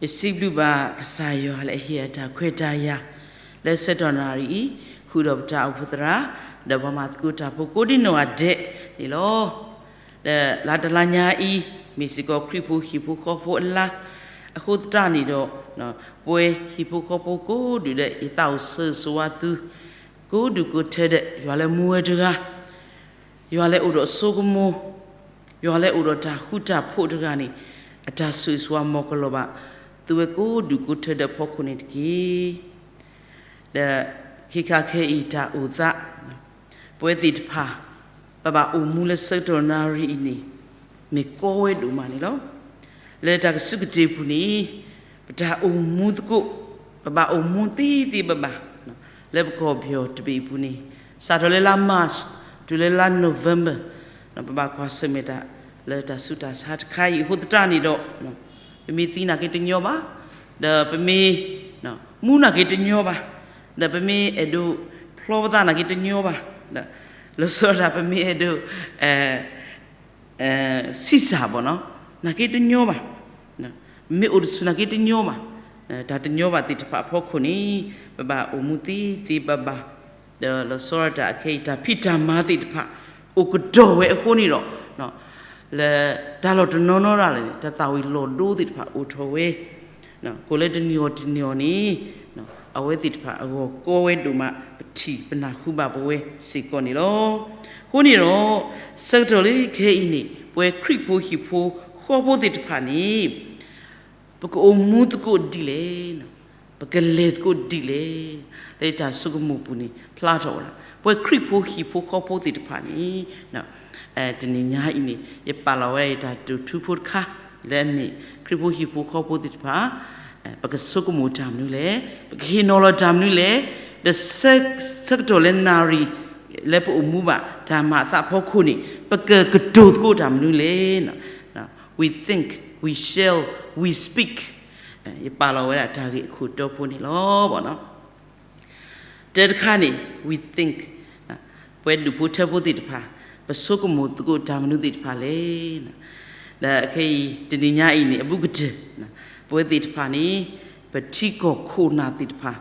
ယစံးဘျုးဘၣ်ကစၢ်ယွၤလၢအဟ့ၣ်အတၢ်ခွဲးတၢ်ယာ် လၢဆၢကတီၢ်နၣ်ရံၣ်အံၤ ဃုာ်ဒီးပတၢ်အိၣ်ဖှိၣ်သရၣ် ဒီးပှၤမၤသကိးတၢ်ဖိကိးဒံနီၢ်ဂၤဒဲးန့ၣ်လီၤ. ဒီးလါတလါညါအံၤ မ့ၢ်စ့ၢ်ကီးခရံာ်ဖိဟံၣ်ဖိဃီဖိအလါ အဃိသတးန့ၣ်ဒီး ပဝဲဟံၣ်ဖိဃီဖိကိးဒူၣ်ဒီးယသးအိၣ်ဆၢဂ့ၤဆၢဝါသု ကိးဒူၣ်ကိးထၢဒီး ယွၤလၢမူဝဲတဂၤ ယွၤလၢအိၣ်ဒီးအစိကမီၤ, ယွၤလၢအိၣ်ဒီးတၢ်ဃူတၢ်ဖိးတဂၤန့ၣ် အတၢ်ဆိၣ်ဂ့ၤဆိၣ်ဝါမၤကလီၤဘၣ် သုဝဲကိးဒူၣ်ကိးထၢဒီးအဖီခိၣ်န့ၣ်တက့ၢ်. ဒီးခဲခါခဲအံၤတၢ်အိၣ်သး ပဝဲသ့ၣ်တဖၣ် ပဘၣ်အိၣ်မူလၢဆၢကတီၢ်နၣ်ရံၣ်အံၤန့ၣ် မ့ၢ်ကီဝဲဒိၣ်မးန့ၣ်လီၤ. လၢတၢ်ကစူၢ်ကတ့ၢ်ပူၤန့ၣ် ပတၢ်အိၣ်မူသကိး ပဘၣ်အိၣ်မူသ့သ့ဘၣ်ဘၣ် လၢပကီၢ်ပယီၤတဘ့ၣ်အပူၤန့ၣ် စးထီၣ်လၢလါ March တုၤလၢလါ November ပဘၣ်ကွၢ်ဆၢၣ်မဲာ်တၢ်လၢတၢ်ဆူးတၢ်ဆါတခါအံၤအဃိသတးန့ၣ်ဒီး ပမ့ၢ်သံနာ်က့တညီဘၣ်, ဒီးပမ့ၢ် မူနာ်က့တညီဘၣ်, ဒီးပမ့ၢ်အဲၣ်ဒိးဖျီပသးနာ်က့တညီဘၣ်, ဒီးလီၤဆီဒၣ်တၢ် ပမ့ၢ်အဲၣ်ဒိး ဆံးစၢ်ဘၣ်နီၤ နာ်က့တညီဘၣ်, မ့ၢ်အိၣ်တဆူၣ်နာ်က့တညီဘၣ်, တၢ်တညီဘၣ်သ့ၣ်တဖၣ်အဖီခိၣ်န့ၣ် ပဘၣ်အိၣ်မူသ့သ့ဘၣ်ဘၣ်, ဒီးလီၤဆီဒၣ်တၢ်အခဲအံၤ တၢ်ဖံးတၢ်မၤသ့ၣ်တဖၣ် အိၣ်ကတီၢ်ဝဲအဃိန့ၣ်ဒီး လၢတၢ်လီၢ်တနီၤနီၤရၤလၢာ်န့ၣ် တၢ်သၣ်ဝံၤလီၤဒိသ့ၣ်တဖၣ်အိၣ်ထီၣ်ဝဲ, ကိးလၢတနံၤအီၤတနံၤအီၤန့ၣ် အဝဲသ့ၣ်တဖၣ်အဂီၢ်ကီဝဲဒိၣ်မး ပထံၣ်ပနၢ်ဟူဘၣ်ပဝဲစ့ၢ်ကီးန့ၣ်လီၤ. အဃိန့ၣ်ဒီး ဆၢကတီၢ်လၢခဲအံၤန့ၣ် ပဝဲခရံာ်ဖိဟံၣ်ဖိဃီဖိသ့ၣ်တဖၣ်န့ၣ် ပကအိၣ်မူသကိးဒ်လဲၣ်, ပကလဲၤသကိးဒ်လဲၣ်, လၢတၢ်ဆိကမိၣ်ပူၤန့ၣ် ဖျါထီၣ်ဝဲဒၣ် ပဝဲခရံာ်ဖိဟံၣ်ဖိဃီဖိသ့ၣ်တဖၣ်န့ၣ် တနံၤညါအံၤန့ၣ် ယပာ်လီၤဝဲဒၣ်ယတၢ်တိာ်ထူဖိတခါ လၢအမ့ၢ်ခရံာ်ဖိဟံၣ်ဖိဃီဖိသ့ၣ်တဖၣ် ပကဆိကမိၣ်တၢ်မနုၤလဲၣ်, ပကဟ့ၣ်နီၤလီၤတၢ်မနုၤလဲၣ်, ဒီးဆၢကတီၢ်လၢနၣ်ရံၣ် လၢပအိၣ်မူဘၣ်တၢ်မၤအသးအဖီခိၣ်န့ၣ် ပကကတိၤသကိးတၢ်မနုၤလဲၣ်. We think, we shall, we speak. ယပာ်လီၤဝဲဒၣ်တၢ်ဂ့ၢ်အခိၣ်တီဖိန့ၣ်လီၤ. တၢတခါန့ၣ် we think, ပဝဲဒူၣ်ဖိထၢဖိသ့ၣ်တဖၣ် ပဆိကမိၣ်သကိးတၢ်မနုၤသ့ၣ်တဖၣ်လဲၣ်. ဒီးခဲအံၤ တနံၤညါအံၤန့ၣ် အဘူးကတၢၢ် ပဝဲသ့ၣ်တဖၣ်န့ၣ် ပထံကီၢ်ခိၣ်နၢ်သ့ၣ်တဖၣ်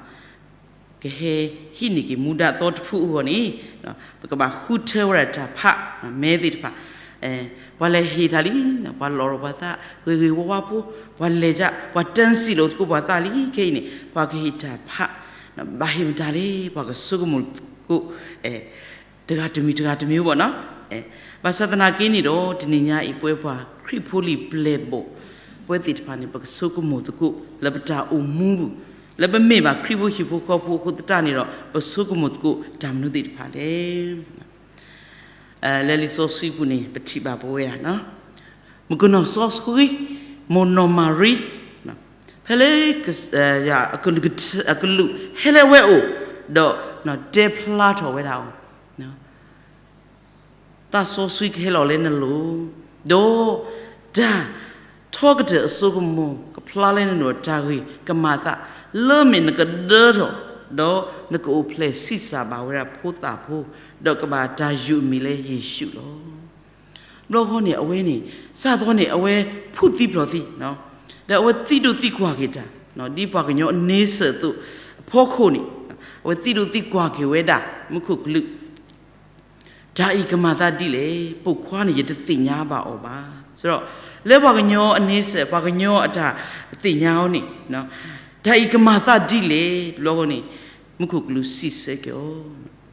ကဟဲဟံးန့ၢ်က့ၤမူဒါသီတဖုအဂီၢ်န့ၣ် ပကဘၣ်ဃုထၢဝဲဒၣ်တၢ်ဖး မဲသ့ၣ်တဖၣ် ပှၤလဲၤဟ့ၣ်တၢ်လံ, ပှၤလီၤဒီးပှၤသး ဂ့ၤဂ့ၤဝါဝါဖိ, ပှၤလဲၤဒၣ် ပှၤတၢ်စံၣ်လီၤသကိးပှၤသးလံ ခဲအံၤန့ၣ် ပှၤကဟ့ၣ်တၢ်ဖး ဘၣ်ဟ့ၣ်မတၤလဲၣ် ပှၤကဆိကမိၣ်သကိး တဂၤတမံၤတဂၤတမံၤဘၣ်နီၤ. ဘၣ်ဆၣ်သနာ်က့န့ၣ်ဒီး တနံၤညါအံၤ ပဝဲပှၤခရံာ်ဖိလံာ်ပျဲၢ်ဘီၣ် ပဝဲသ့ၣ်တဖၣ်န့ၣ် ပကဆိကမိၣ်သကိး လၢပတၢ်အိၣ်မူပူၤ လၢပမ့ၢ်ဘၣ်ခရံာ်ဖိဟံၣ်ဖိဃီဖိအဃိသတးန့ၣ်ဒီး ပဆိကမိၣ်သကိးတၢ်မနုၤသ့ၣ်တဖၣ်လဲၣ်. လၢလံာ်စီဆှံပူၤန့ၣ် ပထံၣ်ဘၣ်ပဝဲဒၣ် မုၣ်ကနီၤစီဆှံ မိၢ်နီၢ်မၤရံ ဖဲလၢ အကလူးဟဲလၢအဝဲအအိၣ် ဒီးတဲဖျါထီၣ်ဝဲဒၣ်အီၤ သးစီဆှံကဟဲလီၤလၢနလိၤ, ဒီးတၢ်ထီကတၢၢ်အစိကမီၤ ကဖျါလၢနလိၤ တၢ်ဂ့ၤကမၤသး လၢမ့ၢ်နကဒၢထီၣ် ဒီးနကအိၣ်ဖျဲၣ်ဆံးစၢ်ဘၣ်ဝဲဒၣ်ဖိသၣ်ဖိ, ဒီးကဘၣ်တၢ်ယုၢ်အမံၤလၢယ့ၣ်ၡူးလီၤ. ဘျီဃီန့ၣ် အဝဲန့ၣ် စးထီၣ်န့ၣ် အဝဲဖုးသံဖျိးသံ, ဒီးအဝဲသံဒိးသံကွၢ်က့ၤတၢ် ဒ်ပှၤကညီအန့ဆၢၣ်အသိး အဖီခိၣ်န့ၣ် အဝဲသံဒိးသံကွၢ်က့ၤဝဲဒၣ် မူခိၣ်ကလူး တၢ်အံၤကမၤသးဒ်လဲၣ်, ပိာ်ခွါန့ၣ် ယတသ့ၣ်ညါဘၣ်အီၤဘၣ်. ဆိုတော့ လၢပှၤကညီအန့ဆၢၣ် ပှၤကညီအတၢ်သ့ၣ်ညါအီၤန့ၣ် တၢ်အံၤကမၤသးဒ်လဲၣ် တဘျီဃီန့ၣ် မူခိၣ်ကလူးစံးဆၢက့ၤ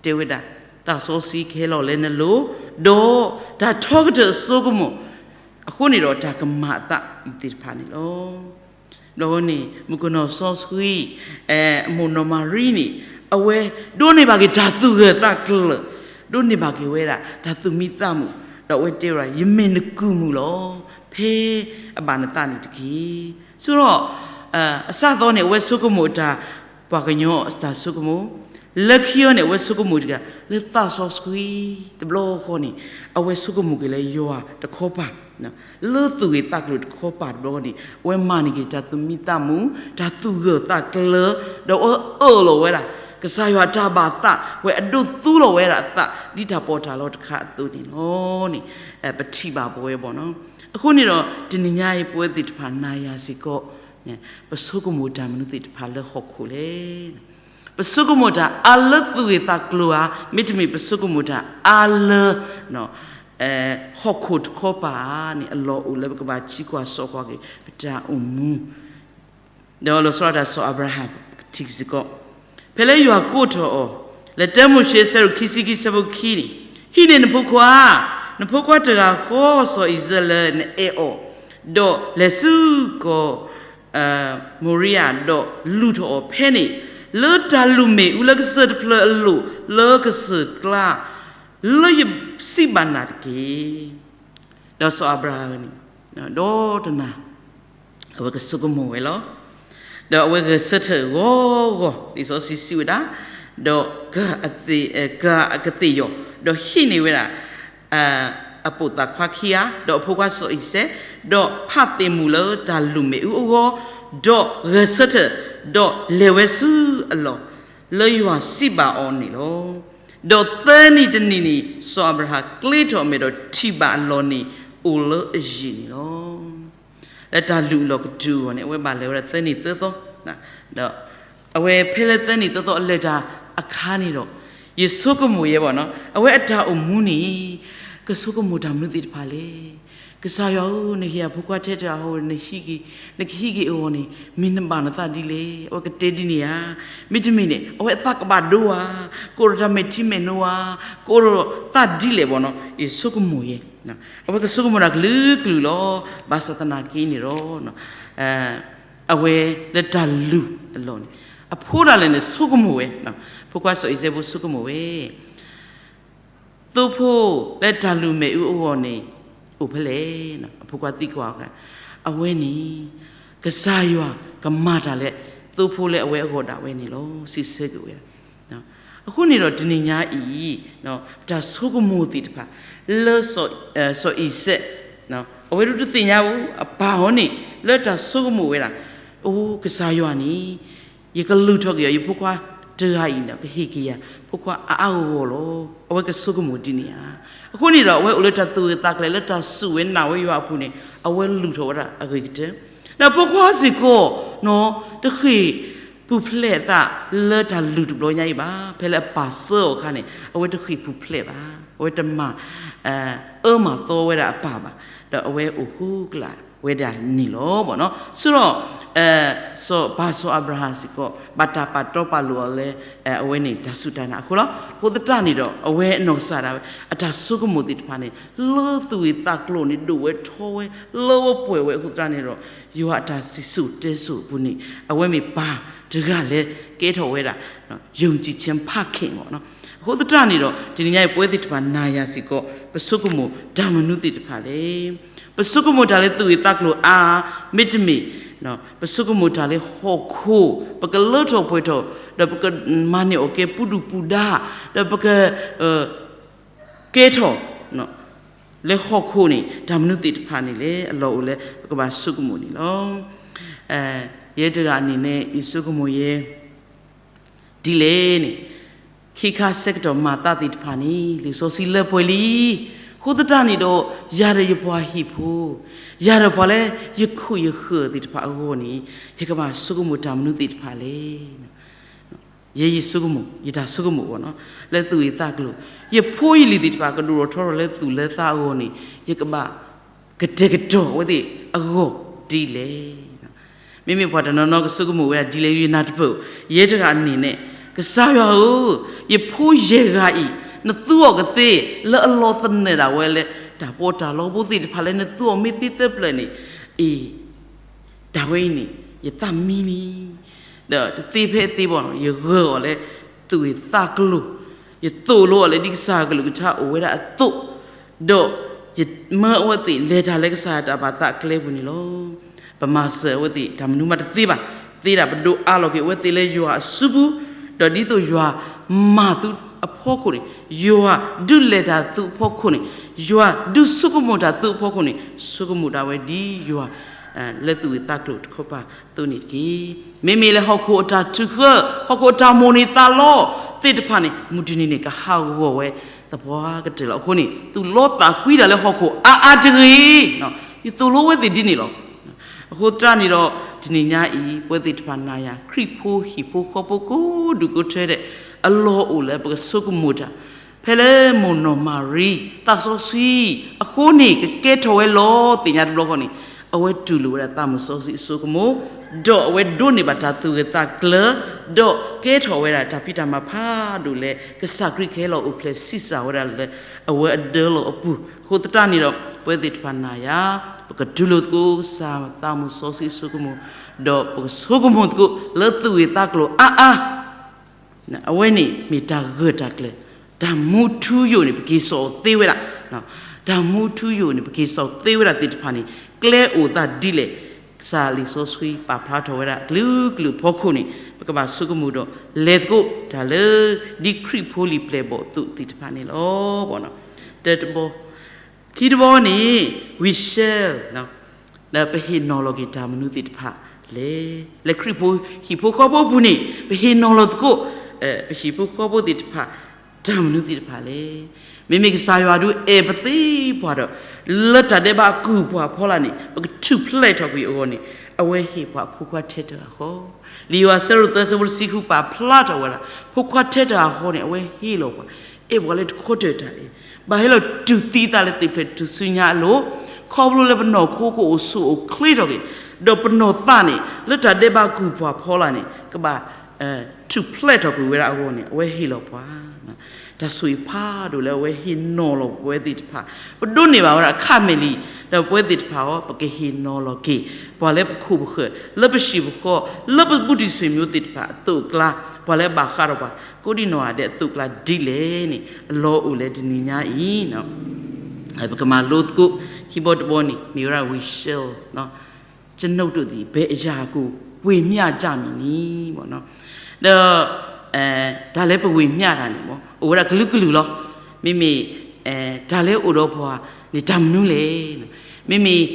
အီၤ တဲဝဲဒၣ် သးစီဆှံကဟဲလီၤလၢနလိၤ, ဒီးတၢ်ထီကတၢၢ်အစိကမီၤ အဃိန့ၣ်ဒီးတၢ်ကမၤအသးအံၤသ့ၣ်တဖၣ်န့ၣ်လီၤ. ဘျီဃီန့ၣ် မုၣ်ကနီၤစီဆှံ အမိၢ်နီၢ်မၤရံန့ၣ် အဝဲဒိးန့ၢ်ဘၣ်က့ၤတၢ်သူၣ်ဂၢၢ်သးကျၢၤ, ဒိးန့ၢ်ဘၣ်က့ၤဝဲဒၣ် တၢ်သူၣ်မံသးမုာ်, ဒီးအဝဲတဲဝဲဒၣ် ယမ့ၢ်နကုၢ်မုၣ်လီၤ. ဖဲအဘၣ်နသးန့ၣ်တက့ၢ်. ဆိုတော့ အစးထီၣ်န့ၣ် အဝဲဆိကမိၣ်တၢ် ပှၤကညီအတၢ်ဆိကမိၣ်, လၢခံအံၤန့ၣ် အဝဲဆိကမိၣ်တဂၤ လၢသးစီဆှံ တဘျီဃီန့ၣ် အဝဲဆိကမိၣ်က့ၤလၢယွၤတခီပၤ လၢသူၣ်ဂ့ၤသးကျိၤတခီပၤတဘျီဃီန့ၣ် အဝဲမၤန့ၢ်က့ၤတၢ်သူၣ်မံသးမုာ်, တၢ်သူၣ်ဂၢၢ်သးကျၢၤ, ဒီးအဝဲအၢၣ်လီၤဝဲဒၣ် ကစၢ်ယွၤတၢ်ဘၣ်သး ဝဲအဒိးသူလီၤဝဲဒၣ်အသး ဒ်တၢ်ပီးတၢ်လီတခါအသိးန့ၣ်လီၤန့ၣ် ပထံၣ်ဘၣ်ပဝဲဘၣ်နီၤ. အဃိန့ၣ်ဒီး တနံၤညါအံၤ ပဝဲသ့ၣ်တဖၣ်နၤယၤစ့ၢ်ကီး ပဆိကမိၣ်တၢ်မနုၤသ့ၣ်တဖၣ်လၢဟီၣ်ခိၣ်လဲၣ်. ပဆိကမိၣ်တၢ်အါလၢသူၣ်ဂ့ၢ်သးကျိၤဧါ, မ့တမ့ၢ်ပဆိကမိၣ်တၢ်အါလၢ ဟီၣ်ခိၣ်တခီပၤဧါန့ၣ် အလီၢ်အိၣ်လၢပကဘၣ်သံကွၢ်စိာ်ကွၢ်က့ၤ ပတၢ်အိၣ်မူ ဒီးလီၤဆီဒၣ်တၢ်စီၤအၤဘြၤဟၣ် ထံၣ်စ့ၢ်ကီး, ဖဲလၢယွၤကိးထီၣ်အီၤ လၢတၢမိၤၡ့ အဆၢဒိၣ်ခံဆံခံ အဆၢဖိခံန့ၣ်, ဟံးန့ၢ်နဖိခွါ, နဖိခွါတဂၤဃီစီၤအံၤစဲးလၢနအဲၣ်အီၤ, ဒီးလဲၤဆူကီၢ် မိၤရံယၤ, ဒီးလူၤထီၣ်အီၤဖဲန့ၣ်, လၢတၢ်လုၢ်မ့ၣ်အူလၢကစၢၢ်တဖျၢၣ်အလိၤ, လၢကစၢၢ်ကျါ လၢယစံးဘၣ်နၤတက့ၢ်. ဒီးစီၤအၤဘြၤဟၣ်န့ၣ် ဒီတနၤ အဝဲကဆိကမိၣ်ဝဲလီၤ. ဒီးအဝဲဂဲၤဆၢထၢၣ်ဂီၤဂီၤ လံာ်စီဆှံစံးဝဲဒၣ်, ဒီး ကကသ့ၣ်ယီၤ, ဒီးဟံးန့ၢ်ဝဲဒၣ် အပိာ်သၣ်ခွါခံဂၤ, ဒီးအဖိခွါစီၤအံၤစဲး, ဒီးဖးသ့ၣ်မူၤလၢတၢ်လုၢ်မ့ၣ်အူအဂီၢ်, ဒီးဂဲၤဆၢထၢၣ်, ဒီးလဲၤဝဲဆူအလီၢ် လၢယွၤစံးဘၣ်အီၤန့ၣ်လီၤ. ဒီးသၢနံၤတနံၤန့ၣ် စီၤအၤဘြၤဟၣ်ကျ့ထီၣ်အမဲာ်ဒီးထံၣ်ဘၣ်အလီၢ်န့ၣ် အိၣ်လၢအယံၤန့ၣ်လီၤ. လၢတၢ်လုၢ်အလီၢ်ကတုၤအဂီၢ်န့ၣ် အဝဲဘၣ်လဲၤဝဲဒၣ်သၢနံၤသၢသီ, ဒီး အဝဲဖဲလၢသၢနံၤသၢသီအလဲၤတၢ်အခါန့ၣ်ဒီး ယဆိကမိၣ်ယဲဘၣ်နီၤ, အဝဲအတၢ်အိၣ်မူန့ၣ် ကဆိကမိၣ်တၢ်မနုၤသ့ၣ်တဖၣ်လဲၣ်. ကစၢ်ယွၤဧၢ, နဟ့ၣ်အဖိခွါထဲတဂၤအဃိ နဟံးက့ၤ, နကဟံးက့ၤအဂီၢ်န့ၣ် မ့ၢ်နဘၣ်နသးဒ်လဲၣ်. အဝဲကတဲဒ်န့ၣ်ဧါ. မ့တမ့ၢ်န့ၣ် အဝဲအသးကဘၣ်ဒိဧါ, ကအိၣ်ဒီးတၢ်မဲာ်ထံမဲာ်နိဧါ, ကအိၣ်ဒီးသးဒ်လဲၣ်ဘၣ်နီၤ, ယဆိကမိၣ်ယဲ. အဝဲကဆိကမိၣ်တၢ်ကလုာ်ကလုာ်လီၤ. ဘၣ်ဆၣ်သနာ်က့န့ၣ်ဒီး အဝဲလၢတၢ်လုၢ်အလီၢ်န့ၣ် အဖိဒၣ်လဲာ်န့ၣ်ဆိကမိၣ်ဝဲ, ဖိခွါစီၤအံၤစဲးဖိဆိကမိၣ်ဝဲ, သိဖိလၢတၢ်လုၢ်မဲာ်အူအဂီၢ်န့ၣ် အိၣ်ဖဲလဲၣ်. အဖိခွါသံကွၢ်အီၤ, အဝဲန့ၣ် ကစၢ်ယွၤကမၤတၢ်လၢ သိဖိလၢအဝဲအဂီၢ်ဒၣ်ဝဲန့ၣ်လီၤ. စံးဆၢက့ၤဝဲဒၣ် အဃိန့ၣ်ဒီးတနံၤညါအံၤ ပတၢ်ဆိကမိၣ်သ့ၣ်တဖၣ် လၢ စီၤအံၤစဲး အဝဲဒၣ်တသ့ၣ်ညါအပၢ်အီၤန့ၣ် လၢတၢ်ဆိကမိၣ်ဝဲဒၣ်, အိ ကစၢ်ယွၤန့ၣ် ယကလုၢ်ထီၣ်က့ၤအီၤ ယဖိခွါတဂၤအံၤန့ၣ် ကဟ့ၣ်က့ၤယၤ ဖိခွါအါအါဂီၢ်ဂီၢ်လီၤ. အဝဲကဆိကမိၣ်ဒ်န့ၣ်ဧါ. အဃိန့ၣ်ဒီး အဝဲအိၣ်လၢတၢ်သူၣ်ဂ့ၤသးကျိၤ လၢတၢ်စူၢ်ဝဲနာ်ဝဲယွၤအပူၤန့ၣ် အဝဲလုၢ်ထီၣ်ဝဲဒၣ်အဂ့ၤကတၢၢ်, ဒီးဖိခွါစ့ၢ်ကီး တဃ့ၢ်ပူၤဖျဲးအသးလၢတၢ်လုၢ်တဘျီညါအံၤဘၣ်. ဖဲလၢအပၢ်ဆှၢအီၤအခါန့ၣ် အဝဲတဃ့ၢ်ပူၤဖျဲးဘၣ်. အဝဲတမၤ အၢမၤသီဝဲဒၣ်အပၢ်ဘၣ်, ဒီးအဝဲအိၣ်ဃုကျးဝဲဒၣ်န့ၣ်လီၤဘၣ်နီၤ. ဆိဒီး စီၤပၤစီၤအၤဘြၤဟၣ်စ့ၢ်ကီး ဘၣ်တၢ်ပာ်တီပာ်လိၤအီၤလၢ အဝဲန့ၣ်တၢ်စူၢ်တၢ်နာ်အဃိလီၤ. အဃိသတးန့ၣ်ဒီး အဝဲအနီၢ်ကစၢ်ဒၣ်ဝဲ အတၢ်ဆိကမိၣ်သ့ၣ်တဖၣ်န့ၣ် လၢသူၣ်ဂ့ၤသးကျိၤန့ၣ် ဒိၣ်ဝဲထီဝဲ လၢဝဲပှဲၤဝဲအဃိသတးန့ၣ်ဒီး ယွၤအတၢ်စံၣ်စိၤတဲစိၤအပူၤန့ၣ် အဝဲမ့ၢ်ပၢ်တဂၤလၢကဲထီၣ်ဝဲဒၣ် ယုံကြည်ခြင်းဖခင် ဘၣ်နီၤ. အဃိသတးန့ၣ်ဒီး တနံၤညါအံၤ ပဝဲသ့ၣ်တဖၣ်နၤယၤစ့ၢ်ကီး ပဆိကမိၣ်တၢ်မနုၤသ့ၣ်တဖၣ်လဲၣ်. ပဆိကမိၣ်တၢ်လၢသူၣ်ဂ့ၤသးကျိၤအါ, မ့တမ့ၢ် ပဆိကမိၣ်တၢ်လၢဟီၣ်ခိၣ် ပကလၢထီၣ်ပှဲၤထီၣ် ဒီးပကမၤန့ၢ်အီၣ်ကဲပူၤဒုၣ်ပူၤဒါ, ဒီးပက ကဲထီၣ် လၢဟီၣ်ခိၣ်န့ၣ် တၢ်မနုၤသ့ၣ်တဖၣ်န့ၣ်လဲၣ် အလီၢ်အိၣ်လၢပကဘၣ်ဆိကမိၣ်န့ၣ်လီၤ. ယဲတဂၤန့ၣ်န့ၣ် ယဆိကမိၣ်ယဲ ဒ်လဲၣ်န့ၣ် ခဲခါဆၢကတီၢ်မၤသးသ့ၣ်တဖၣ်န့ၣ် လံာ်စီဆှံလၢပှဲၤလံ. အဃိသတးန့ၣ်ဒီး ယၤဒီးယပှၤဟံၣ်ဖိ, ယၤဒီးပှၤလၢယခိၣ်ယဃၢၤသ့ၣ်တဖၣ်အဂီၢ်န့ၣ် ယကဘၣ်ဆိကမိၣ်တၢ်မနုၤသ့ၣ်တဖၣ်လဲၣ်. ယဲယဆိကမိၣ် ယတၢ်ဆိကမိၣ်ဘၣ်နီၤ လၢသူၣ်ဂ့ၤသးကျိၤ, ယဖိယလံၤသ့ၣ်တဖၣ်ကဒိၣ်ထီၣ်ထီထီၣ်လၢသူၣ်လၢသးအဂီၢ်န့ၣ် ယကဘၣ်ကတဲာ်ကတီၤအဝဲသ့ၣ်အဂီၢ်ဒ်လဲၣ်. မ့မ့ၢ်ပှၤတနီၤနီၤကဆိကမိၣ်ဝဲဒၣ်ဒ်လဲၣ် ယနၢ်တပၢၢ်, ယဲတဂၤန့ၣ်န့ၣ် ကစၢ်ယွၤဧၢ, ယဖိယဲၢ်ဂၤအံၤ နသူအီၤကသ့ လၢအလီၤသနၢၣ်ဒၣ်ဝဲလၢ တၢ်ပီးတၢ်လီဖိသ့ၣ်တဖၣ်လၢနသူအီၤမ့ၢ်သ့သၢပျၢၣ်န့ၣ် အ့ၣ် တၢ်ဝဲအံၤန့ၣ် ယသးမံလံ. ဒီးတသ့ဖဲအသ့ဘၣ်နီၤ ယဂၢၢ်အီၤလၢ သူၣ်ဂ့ၤသးကျိၤ, ယသိၣ်လိအီၤလၢဒ်ကစၢ်ယွၤကလုၢ်ကထါအိၣ်ဝဲဒၣ်အသိး, ဒီးယမၢအဝဲသ့ၣ်လဲၤတၢ်လၢကစၢ်ယွၤတၢ်ဘၣ်သးကျဲပူၤန့ၣ်လီၤ. ပမၤစၢၤအဝဲသ့ၣ်တၢ်မနုၤမးတသ့ဘၣ်, သ့ဒၣ်ပဒိးအးလီၤက့ၤအဝဲသ့ၣ်လၢယွၤအစုပူၤ, ဒီးဒ်သိးယွၤမၤသုအဖီခိၣ်န့ၣ်, ယွၤဒုးလဲၤတၢ်သုအဖီခိၣ်န့ၣ်, ယွၤဒုးဆိကမိၣ်တၢ်သုအဖီခိၣ်န့ၣ် ဆိကမိၣ်ဒၣ်ဝဲဒ်ယွၤ လၢသူၣ်ဂ့ၤသးကျိၤတခီပၤအသိးန့ၣ်တက့ၢ်. မ့မ့ၢ်လၢဟီၣ်ခိၣ်အတၢ်ထုးဃၢ, ဟီၣ်ခိၣ်အတၢ်မိၣ်န့ၢ်သးလီသ့ၣ်တဖၣ်န့ၣ် မုၢ်တနံၤန့ၣ်ကဟးဂီၤဝဲသပှၢ်ကတၢၢ်လီၤ. အဃိန့ၣ် သူၣ်လီသးကွံတၢ်လၢဟီၣ်ခိၣ်အါအါတဂ့ၤ, ယသိၣ်လိဝဲသ့ၣ်ဒ်န့ၣ်လီၤ. အဃိသတးန့ၣ်ဒီး တနံၤညါအံၤ ပဝဲသ့ၣ်တဖၣ်နၤယၤ ခရံာ်ဖိဟံၣ်ဖိဃီဖိကိးဒူၣ်ကိးထၢဒဲး အလီၢ်အိၣ်လၢပကဆိကမိၣ်တၢ် ဖဲလၢမိၢ်နီၢ်မၤရံ သးစီဆှံအဃိန့ၣ် ကကဲထီၣ်ဝဲလီၤသ့ၣ်ညါတဘျီဃီန့ၣ် အဝဲတူၢ်လိာ်ဝဲဒၣ်သးမုၣ်စီဆှံအဆိကမိၣ် ဒီးအဝဲဒိးန့ၢ်ဘၣ်တၢ်သူၣ်ဂၢၢ်သးကျၢၤ ဒီးကဲထီၣ်ဝဲဒၣ်တၢ်ဖံးတၢ်မၤဖးဒိၣ်လဲၣ် ကစၢ်ခရံာ်ကဟဲလီၤအိၣ်ဖျဲၣ်ဆံးစၢ်ဝဲဒၣ်လၢ အဝဲအဒၢလီၤအပူၤ အဃိသတးန့ၣ်ဒီး ပဝဲသ့ၣ်တဖၣ်နၤယၤ ပကတူၢ်လိာ်သကိးကစၢ်သးမုၣ်စီဆှံအဆိကမိၣ် ဒီးပကဆိကမိၣ်သကိးလၢသူၣ်ဂၢၢ်သးကျၢၤအါအါ အဝဲန့ၣ်မ့ၢ်တၢ်ဂၢၢ်တၢ်ကျၢၤ တၢ်မူထူယိာ်န့ၣ် ပက့ၤစိာ်သ့ဝဲဒၣ်, တၢ်မူထူယိာ်န့ၣ် ပက့ၤစိာ်သ့ဝဲဒၣ်သ့ၣ်တဖၣ်န့ၣ် ကျဲအိၣ်သးဒ်လဲၣ်, ကစၢ်လံာ်စီဆှံပာ်ဖျါထီၣ်ဝဲဒၣ် ကလုာ်ကလုာ်အဖီခိၣ်န့ၣ် ပကဘၣ်ဆိကမိၣ်ဒီး လဲၤသကိးတၢ်လၢ ဒ်ခရံာ်ဖိလံၤပျဲၢ်ဘီၣ်အသိးသ့ၣ်တဖၣ်န့ၣ်လီၤ. တၢတဘီ ခံတဘီန့ၣ် we shall ပဟ့ၣ်နီၤလီၤက့ၤတၢ်မနုၤသ့ၣ်တဖၣ်လဲၣ်. လၢခရံာ်ဖိဟံၣ်ဖိဃီဖိအပူၤန့ၣ် ပဟ့ၣ်နီၤလီၤသကိး ပဟံၣ်ဖိဃီဖိသ့ၣ်တဖၣ် တၢ်မနုၤသ့ၣ်တဖၣ်လဲၣ်. မ့မ့ၢ်ကစၢ်ယွၤဒုးအဲၣ်ပသ့ပှၤဒီး လၢတၢ်ဒဲးဘးအကူၣ်ပှၤဖီလာ်န့ၣ် ပကထူၣ်ဖျဲးထီၣ်ကွံာ်အဂီၢ်န့ၣ် အဝဲဟ့ၣ်ပှၤအဖိခွါထဲတဂၤဃီ လံာ်ယိၤဟၣ်အဆၢဒိၣ်သၢဆၢဖိတဆံဃုပာ်ဖျါထီၣ်ဝဲဒၣ် ဖိခွါထဲတဂၤဃီန့ၣ် အဝဲဟ့ၣ်လီၤပှၤ အဲၣ်ပှၤလၢတခီတၢၢ်တၢ်အံၤ ဘၣ်ဟဲလီၤတူၢ်သံသးလၢသ့ၣ်ဖျဲးထူၣ်စုညါအလိၤ, ခီဖျိလၢပနီၢ်ခိကအိၣ်ဆူၣ်အိၣ်ချ့ထီၣ်က့ၤ, ဒီးပနီၢ်သးန့ၣ် လၢတၢ်ဒဲးဘးကူၣ်ပှၤဖီလာ်န့ၣ် ကဘၣ် ထူၣ်ဖျဲးထီၣ်ကွံာ်ဝဲဒၣ်အဂီၢ်န့ၣ် အဝဲဟ့ၣ်လီၤပှၤ တၢ်ဆိၣ်ဂ့ၤဖးဒိၣ်လၢအဝဲဟ့ၣ်နီၤလီၤပဝဲသ့ၣ်တဖၣ်, ပဒိးန့ၢ်ဘၣ်ဝဲဒၣ်အခါမဲာ်လံ, ဒီးပဝဲသ့ၣ်တဖၣ်အံၤ ပကဟ့ၣ်နီၤလီၤက့ၤ ပှၤလၢပခိၣ်ပဃၢၤ လၢပဟံၣ်ပဃီ လၢပဘူၣ်တံၢ်ဆွေမျိုးသ့ၣ်တဖၣ်အသိးအကျါ, ပှၤလၢအဘၣ်ဃးဒီးပှၤ ကိးဒံနီၢ်ဂၤဒဲးအသိးအကျါဒ်လဲၣ်န့ၣ် အလီၢ်အိၣ်လၢတနံၤညါအံၤ ပကမၤလိသကိး ခံဘီတဘီန့ၣ် မ့ၢ်ဝဲဒၣ် we shall, ကျွန်ုပ်တို့သည် ဘယ်အရာကို ဝေမျှကြမည်နည်း ဒီး တၢ်လၢပဝေမျှတၢ်န့ၣ် အိၣ်ဝဲဒၣ်ကလုာ်ကလုာ်လီၤ. မ့မ့ၢ် တၢ်လၢအိၣ်ဒီးပှၤန့ၣ် တၢ်မနုၤလဲၣ်. မ့မ့ၢ်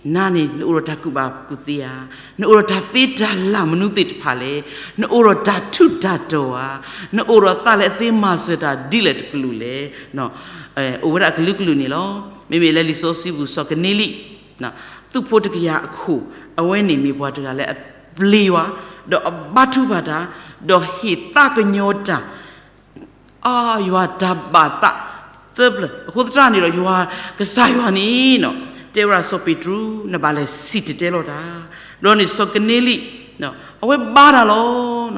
နၤန့ၣ် နအိၣ်ဒီးတၢ်ကူၣ်ဘၣ်ကူၣ်သ့ဧါ, နအိၣ်ဒီးတၢ်သ့တၢ်လၢ်မနုၤသ့ၣ်တဖၣ်လဲၣ်, နအိၣ်ဒီးတၢ်ထူးတၢ်တီၤဧါ, နအိၣ်ဒီးသးလၢအသ့မၤစၢၤတၢ်ဒ်လဲၣ်တကလုာ်လဲၣ်. အိၣ်ဝဲဒၣ်ကလုာ်ကလုာ်န့ၣ်လီၤ. မ့မ့ၢ်လၢလံာ်စီဆှံပူၤ စီၤကနံလံ သူၣ်ဖိတကယၤအခိၣ် အဝဲန့ၣ်မ့ၢ်ပှၤတဂၤလၢအပျ့ၤယွၤ, ဒီးအဘါထုကဖၣ်တၢ်, ဒီးဟ့ၣ်သးကညီၤတၢ် အါ ယွၤတၢ်ဘၣ်သးသၢဖျၢၣ်, အဃိသတးန့ၣ်ဒီး ယွၤ ကစၢ်ယွၤန့ၣ် တဲဝဲဒၣ်စီၤပ့းတရူး နဘၣ်လဲၤစံၣ်တဲၤတဲလီၤတၢ်, ဒီးန့ၣ်စီၤကနံလံ အဝဲဘါတၢ်လီ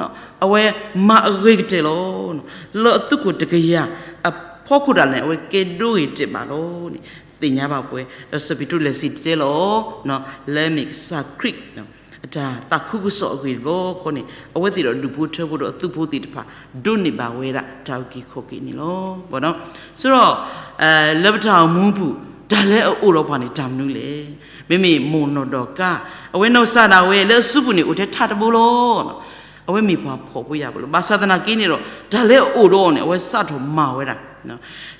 ၤ. အဝဲမၤအဂ့ၤကတၢၢ်လီၤ. လၢအသူခိၣ်တကယၤအဖီခိၣ်ဒၣ်လဲာ် အဝဲကဲဒိဂ့ၤတဲာ်ဘၣ်လီၤန့ၣ် သ့ၣ်ညါဘၣ်ပှၤ, ဒီးစီၤပ့းတရူးလဲၤစံၣ်တဲၤတဲလီၤ လၢအမ့ၢ်ကစၢ်ခရံာ် အတၢ်သးခုကစီၣ်အဂ့ၢ်တဘျီဃီန့ၣ် အဝဲသ့ၣ်ဒီးဒူၣ်ဖိထၢဖိဒီးအသုးဖိသ့ၣ်တဖၣ် ဒိးန့ၢ်ဘၣ်ဝဲဒၣ်တၢ်အုၣ်က့ၤခီၣ်က့ၤန့ၣ်လီၤ. ဘၣ်ဒီး ဆိဒီး လၢပတၢ်အိၣ်မူပူၤ တၢ်လၢအအိၣ်ဒီးပှၤန့ၣ် တၢ်မနုၤလဲၣ်. မ့မ့ၢ်မိၢ်နီၢ်ဒီကၤ အဝဲနီၢ်ကစၢ်ဒၣ်ဝဲလၢအစုပူၤန့ၣ် အိၣ်ထဲထးတဘိလီၤ. အဝဲမ့ၢ်ပှၤဖှီၣ်ဖိယာ်ဖိလီၤ. ဘၣ်ဆၣ်သနာ်က့န့ၣ်ဒီး တၢ်လၢအအိၣ်ဒီးအီၤန့ၣ် အဝဲစးထီၣ်မၤဝဲဒၣ်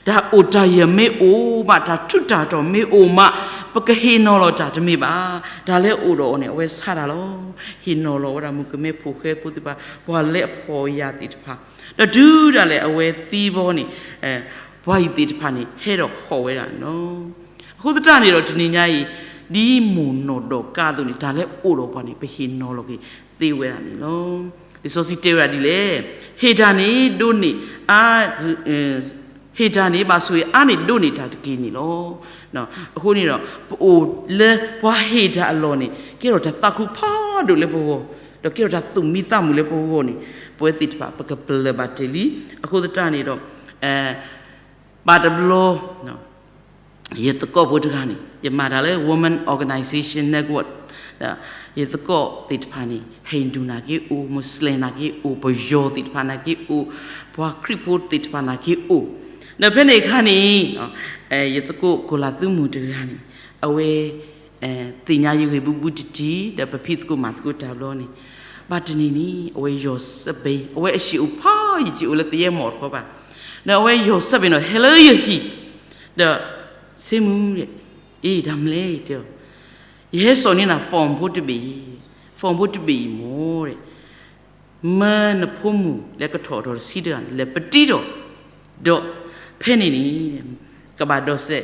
တၢ်အိၣ်တၢ်ယၢၤမ့ၢ်အိၣ်မး တၢ်ထူးတၢ်တီၤမ့ၢ်အိၣ်မး ပကဟ့ၣ်နီၤလီၤတၢ်တမ့ၢ်ဘၣ်. တၢ်လၢအအိၣ်ဒီးအီၤန့ၣ် အဝဲဆါတၢ်လီၤ. ဟ့ၣ်နီၤလီၤဝဲဒၣ်မုၣ်ကမဲဖိဃဲဖိသ့ၣ်တဖၣ် ပှၤလၢအဖှီၣ်ယာ်သ့ၣ်တဖၣ် ဒီးတုၤဒၣ်လဲာ်အဝဲသံဘီန့ၣ် ပှၤအံၤသ့ၣ်တဖၣ်န့ၣ် ဟဲဒီးဟီၣ်ဝဲဒၣ်န့ၣ်လီၤ. အဃိသတးန့ၣ်ဒီးတနံၤညါအံၤ ဒ်မိၢ်နီၢ်ဒီကၤအသိးန့ၣ် တၢ်လၢအအိၣ်ဒီးပှၤန့ၣ် ပဟ့ၣ်နီၤလီၤက့ၤသ့ဝဲဒၣ်န့ၣ်လီၤ. လံာ်စီဆှံတဲဝဲဒၣ်ဒ်လဲၣ်, ဟ့ၣ်တၢ်န့ၣ်ဒိးန့ၢ်အါ ဟ့ၣ်တၢ်န့ၣ် ဘၣ်ဆိၣ်ဂ့ၤအါန့ၢ်ဒိးန့ၢ်တၢ်တက့ၢ်န့ၣ်လီၤ. အဃိန့ၣ်ဒီး ပအိၣ်လၢပှၤဟ့ၣ်တၢ်အလီၢ်န့ၣ် ကဲထီၣ်တၢ်သးခုဖးဒိၣ်လၢပဂီၢ်, ဒီးကဲထီၣ်တၢ်သူၣ်မံသးမုာ်လၢပဂီၢ်န့ၣ် ပဝဲသ့ၣ်တဖၣ် ပကပလၢၢ်ဘၣ်တ့ၢ်လံ. အဃိသတးန့ၣ်ဒီး ဘၣ်တဘျီ ယသကိးဖိတဂၤန့ၣ် ယမၤတၢ်လၢ Women Organization Network, ယသကိးသ့ၣ်တဖၣ်န့ၣ် Hindu နာ်က့အိၣ်, Muslim နာ်က့အိၣ်, ပယီၤသ့ၣ်တဖၣ်နာ်က့အိၣ်, ပှၤခရံာ်ဖိသ့ၣ်တဖၣ်နာ်က့အိၣ်, ဒီးဖဲန့ၣ်အခါန့ၣ် ယသကိးကိၣ်လၢ်သုမုၣ်တဂၤန့ၣ် အဝဲ သ့ၣ်ညါယဂ့ၢ်ဘူးဘူးတံၢ်တံၢ် ဒီးပဖံးသကိးမၤသကိးတၢ်ဘျီန့ၣ် ဘၣ်တနံၤန့ၣ် အဝဲယီၢ်စဲးဘ့ၣ်, အဝဲအဟံၣ်အိၣ်ဖးယံၤ ယအိၣ်လၢသယဲၢ်မီၢ်တခီဘၣ်, ဒီးအဝဲယီၢ်စဲးဘ့ၣ်ဒီး ဟဲလၢယဟံၣ်, ဒီး စ့မုၢ် အ့ တၢ်မနုၤလဲၣ် တဲအီၤ, ယဟဲစိာ်န့ၢ်နၤ form ဖိတဘ့ၣ်အံၤ, form ဖိတဘ့ၣ်အံၤမ့ၢ် မၢနဖိမုၣ်လၢကထီၣ်ထီၣ်တဆံတဂၤန့ၣ် လဲၤပတံထီၣ်, ဒီးဖဲန့ၣ်န့ၣ် ကဘၣ်ဒိးစဲး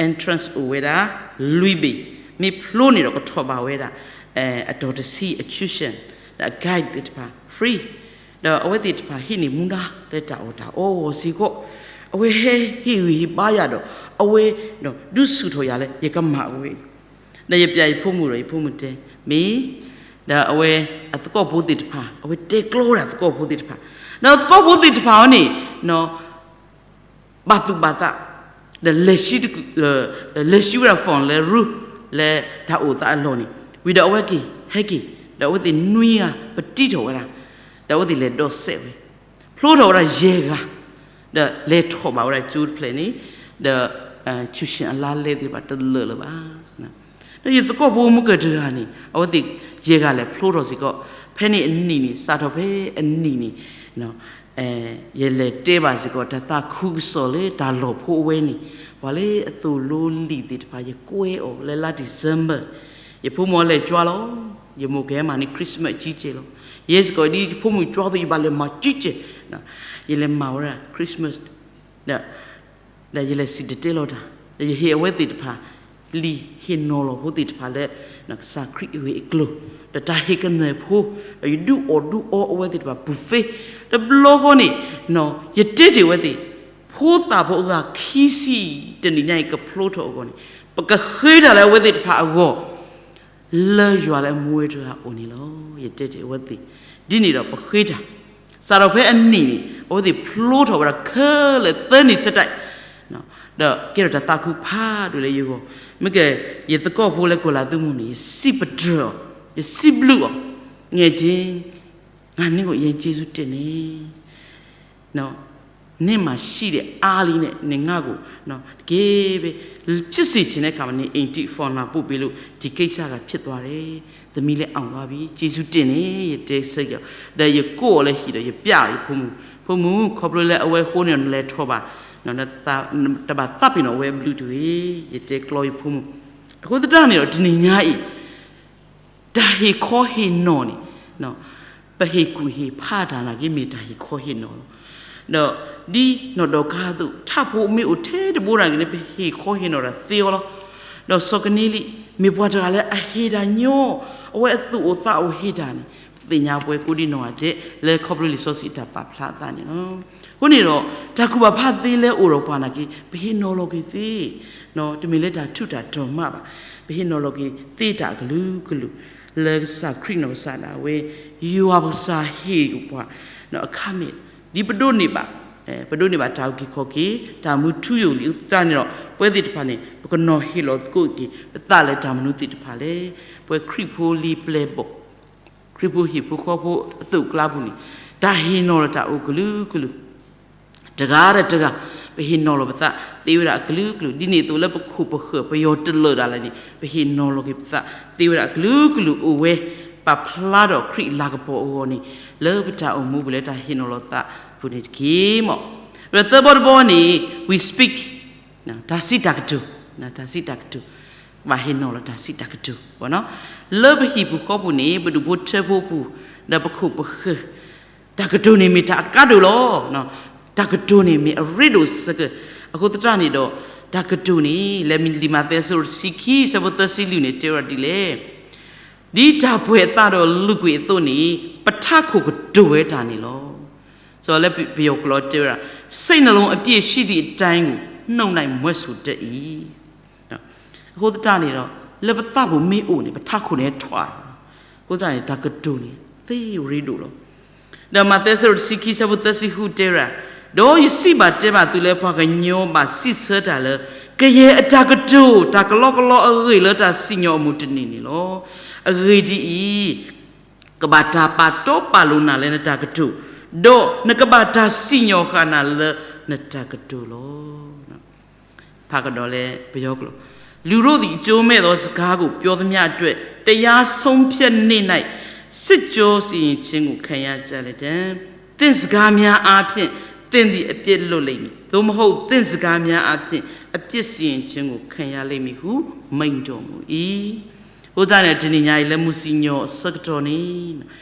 entrance အိၣ်ဝဲဒၣ် လွံၢ်ဘ့ၣ် မ့ၢ်ဖျိန့ၣ်ဒီးကထီၣ်ဘၣ်ဝဲဒၣ် အတီၤတဆံ အ cushion ဒီးအ guide သ့ၣ်တဖၣ် free ဒီးအဝဲသ့ၣ်တဖၣ်ဟံးန့ၢ်မူဒါလၢတၢ်အီၣ်တၢ်အီအဂီၢ်စ့ၢ်ကီး အဝဲဟဲဟ့ၣ်ဂံၢ်ဟ့ၣ်ဘါယၤဒီး အဝဲဒုးဆူၣ်ထီၣ်ယၤလၢယကမၤအဝဲအံၤ ဒီးယပျးယဖိမုၣ်ဒီးယဖိမုၣ်တဲ မ့ၢ် ဒီးအဝဲအသကိးဖိသ့ၣ်တဖၣ် အဝဲတဲကျီဝဲဒၣ်သကိးဖိသ့ၣ်တဖၣ် ဒီးသကိးဖိသ့ၣ်တဖၣ်အံၤန့ၣ် ဘၣ်သူၣ်ဘၣ်သး ဒီး လဲၤဆှံဝဲဒၣ် phone လၢရူ လၢတၢ်အိၣ်သးအလီၢ်န့ၣ် ဝံၤဒီးအဝဲက့ၤ ဟဲက့ၤ ဒီးအဝဲသ့ၣ်နွံဂၤ ပတံထီၣ်ဝဲဒၣ် ဒီးအဝဲသ့ၣ်လဲၤဒီးစဲးဝဲ ဖျိထီၣ်ဝဲဒၣ်ယဲၢ်ဂၤ ဒီးလဲၤထီၣ်ဘၣ်ဝဲဒၣ်ကၠိတဖျၢၣ်န့ၣ် ဒီး cushion အလါလဲသ့ၣ်တဖၣ်တလၢာ်လၢၤဘၣ် ဒီးယသကိးဖိမုၣ်ကတၢၢ်တဂၤန့ၣ် အဝဲသ့ၣ်ယဲၢ်ဂၤလဲၤဖျိထီၣ်စ့ၢ်ကီး ဖဲန့ၣ်အနံၣ်န့ၣ် စးထီၣ်ဖဲအနံၣ်န့ၣ် ယလဲၤတဲဘၣ်စ့ၢ်ကီး တၢ်သးခုကစီၣ်လၢတၢ်လီၢ်ဖိအဝဲန့ၣ် ပှၤလၢအသိၣ်လိလံာ်သ့ၣ်တဖၣ် ယကွဲအီၤလၢလါ December ယဖိမုၣ်လဲၤကၠွါလီၤ ယမိၢ်ကဟဲမၤန့ၢ် Christmas ကံကဲလီၤ ယဲစ့ၢ်ကီးဒ်ယဖိမုၣ်ကၠွါသိး ယဘၣ်လဲၤမၤကံကဲ ယလဲၤမၤဝဲဒၣ် Christmas ဒီး ဒီးယလဲၤစံၣ်တဲၤတဲလီၤတၢ် ဒီးယဟ့ၣ်အဝဲသ့ၣ်တဖၣ် လံာ်ဟ့ၣ်နီၤလီၤဖိသ့ၣ်တဖၣ်လၢ ကစၢ်ခရံာ်အဂ့ၢ်အကျိၤ ဒီးတၢ်ဟ့ၣ်ကနၢၤဖိ ဒီးယဒုးအီၣ်ဒုးအီအဝဲသ့ၣ်တဖၣ်ပူၤဖ့ တဘျီဃီန့ၣ် ယတဲတ့ၢ်အဝဲသ့ၣ် ဖိသၣ်ဖိအဂၤခံဆံ တနံၤညါအံၤကဖျိထီၣ်အဂီၢ်န့ၣ် ပကဃ့တၢ်လၢအဝဲသ့ၣ်တဖၣ်အဂီၢ် လၢယွၤလၢအမူဝဲတဂၤအအိၣ်န့ၣ်လီၤ. ယတဲတ့ၢ်အဝဲသ့ၣ် ဒ်န့ၣ်ဒီးပဃ့တၢ် စးထီၣ်ဖဲအနံၣ်န့ၣ် အဝဲသ့ၣ်ဖျိထီၣ်ဝဲဒၣ်ခဲလၢာ်သၢနံၣ်ဆၢတၢ် ဒီးကဲထီၣ်တၢ်သးခုဖးဒိၣ်လၢယဂီၢ် မ့ၢ်ကဲ ယသကိးဖိလၢကွၢ်လၢ်သုမုၢ်န့ၣ် ယစံးပတြၢၤအီၤ ယစံးဘျုးအီၤ ငယ်ချင်း ငါနင့်ကို အရမ်းကျေးဇူးတင်တယ် နေ့မှာရှိတဲ့အားလေးနဲ့ နင်ငါ့ကို တကယ်ပဲ ဖြစ်စေချင်တဲ့အခါမှာ နေအိမ်ထိ phone လာပို့ပေးလို့ ဒီကိစ္စကဖြစ်သွားတယ် သမီးလည်းအောင်သွားပြီ ကျေးဇူးတင်တယ် ယတဲဆၢက့ၤအီၤ ဒီးယကိးအီၤလၢဟံၣ်ဒီးယပျးအီၤယဖိမုၣ် ဖိမုၣ် ခီဖျိလၢအဝဲဃိန့ၣ်နလဲၤထီၣ်ဘၣ် တဘၣ်သးပ့ၤနီၣ်ဝဲအဘျုးတဂ့ၤ ယတဲကျီယဖိမုၣ် အဃိသတးန့ၣ်ဒီးတနံၤညါအံၤ တၢ်ဟ့ၣ်ခီဟ့ၣ်နီၤန့ၣ် ပဟ့ၣ်ကူၣ်ဟ့ၣ်ဖးတၢ်နာ်က့ မ့ၢ်တၢ်ဟ့ၣ်ခီဟ့ၣ်နီၤလီၤ. ဒီးဒ်နီၢ်ဒီကၤအသိး ထးဖိမ့ၢ်အိၣ်ထဲတဘိနာ်က့န့ၣ် ပဟ့ၣ်ခီဟ့ၣ်နီၤတၢ်သ့အီၤလီၤ. ဒီးစီၤကနၤလံၣ် မ့ၢ်ပှၤတဂၤလၢအဟ့ၣ်တၢ်ညီ, အဝဲအသူၣ်အိၣ်သးအိၣ်ဟ့ၣ်တၢ်န့ၣ် ပသ့ၣ်ညါပှဲၤကိးဒံနီၢ်ဂၤဒဲး လၢခီဖျိလံာ်စီဆှံတၢ်ပာ်ဖျါအသးန့ၣ်လီၤ. အဃိန့ၣ်ဒီး တၢ်ကူၣ်ဘၣ်ဖးသ့လၢအိၣ်ဒီးပှၤနာ်က့ ပဟ့ၣ်နီၤလီၤက့ၤသ့, တမ့ၢ်လၢတၢ်ထူးတၢ်တီၤမးဘၣ်. ပဟ့ၣ်နီၤလီၤက့ၤသ့တၢ်အကလုာ်ကလုာ် လၢကစၢ်ခရံာ်နီၢ်ကစၢ်ဒၣ်ဝဲ ယွၤပကစၢ်ဟ့ၣ်ပှၤ အခါမ့ၢ် ဒ်ပဒိးန့ၢ်ဘၣ် ပဒိးန့ၢ်ဘၣ်တၢ်အုၣ်က့ၤခီၣ်က့ၤ တၢ်မူထူယိာ်လံအသးန့ၣ်ဒီး ပဝဲသ့ၣ်တဖၣ်န့ၣ် ပကနီၤဟ့ၣ်လီၤသကိးက့ၤ ပသးလၢတၢ်မနုၤသ့ၣ်တဖၣ်လဲၣ်. ပဝဲခရံာ်ဖိလံာ်ပျဲၢ်ဘီၣ် ခရံာ်ဖိဟံၣ်ဖိဃီဖိအသိးအကျါပူၤန့ၣ် တၢ်ဟ့ၣ်နီၤလီၤတၢ်အိၣ်ကလုာ်ကလုာ် တဂၤဒီးတဂၤ ပဟ့ၣ်နီၤလီၤပသးသ့ဝဲဒၣ်အကလုာ်ကလုာ် ဒ်န့ၣ်အသိးလၢပခိၣ်ပဃၢၤပယီၤတလၢာ်ဒၣ်လဲာ်န့ၣ် ပဟ့ၣ်နီၤလီၤက့ၤပသးသ့ဝဲဒၣ်အကလုာ်ကလုာ်အိၣ်ဝဲ ပာ်ဖျါထီၣ်ခရံာ်အလၤကပီၤအဂီၢ်န့ၣ် လၢပတၢ်အိၣ်မူပူၤလၢတၢ်ဟ့ၣ်နီၤလီၤသးပူၤန့ၣ်တက့ၢ်မး. ဒီးသၢဘီတဘီန့ၣ် we speak တၢ်စံးတၢ်ကတိၤ တၢ်စံးတၢ်ကတိၤ ဘၣ်ဟ့ၣ်နီၤလီၤတၢ်စံးတၢ်ကတိၤ လၢပဟံၣ်ပူၤဃီပူၤန့ၣ် ပဒူၣ်ဖိထၢဖိပူၤ ဒီးပခိၣ်ပဃၢၤ တၢ်ကတိၤန့ၣ်မ့ၢ်တၢ်အကါဒိၣ်လီၤ. တၢ်ကတိၤန့ၣ်မ့ၢ်အရ့ဒိၣ်စ့ၢ်ကီး အဃိသတးန့ၣ်ဒီး တၢ်ကတိၤန့ၣ် လၢလံာ်မးသဲအဆၢဒိၣ်တဆံခံ အဆၢဖိသၢဆံလွံၢ်န့ၣ် တဲဝဲဒၣ်ဒ်လဲၣ် ဒ်တၢ်ပှဲၤအသးဒီးလုၢ်ကွံာ်အသိးန့ၣ် ပထးခိၣ်ကတိၤဝဲတၢ်န့ၣ်လီၤ. လၢပယီၤကျိာ်တဲဝဲဒၣ် စိတ်နှလုံးအပြည့်ရှိသည့်အတိုင်းကို နှုတ်၌မြွက်ဆိုတတ်၏. အဃိသတးန့ၣ်ဒီး လၢပသးပူၤမ့ၢ်အိၣ်န့ၣ် ပထးခိၣ်န့ၣ်ထွဲ အဃိသတးန့ၣ် တၢ်ကတိၤန့ၣ် သ့ရ့ဒိၣ်လီၤ. ဒီးမးသဲအဆၢဒိၣ်တဆံခံ အဆၢဖိသၢဆံဃုတဲဝဲဒၣ် ဒီးယစံးဘၣ်တဲဘၣ်သုလၢ ပှၤကညီဘၣ်စံးဆၢတၢ်လၢ ကယဲၢ်အတၢ်ကတိၤ တၢ်ကလီကလီအဂ့ၢ်လၢတၢ်စံၣ်ညီၣ်အမူးတနံၤန့ၣ်လီၤ. အဂ့ၢ်ဒ်အံၤ ကဘၣ်တၢ်ပာ်တီပာ်လိၤနၤလၢနတၢ်ကတိၤ, ဒီးနကဘၣ်တၢ်စံၣ်ညီၣ်ဃာ်နၤလၢနတၢ်ကတိၤလီၤ. ဖးကဒီးလၢပယီၤကျိာ်, လူတို့သည် အကျိုးမဲ့သောစကားကို ပြောသမျှအတွက် တရားဆုံးဖြတ်နေ့၌ စစ်ကြောစီရင်ခြင်းကို ခံရကြလတံ့။ သင့်စကားများအားဖြင့် သင်သည် အပြစ်လွတ်လိမ့်မည်။ သို့မဟုတ် သင့်စကားများအားဖြင့် အပြစ်စီရင်ခြင်းကို ခံရလိမ့်မည်ဟု မိန့်တော်မူ၏. အဃိသတးန့ၣ် တနံၤညါအံၤ လၢမုၢ်စံၣ်ညီၣ်အဆၢကတီၢ်န့ၣ်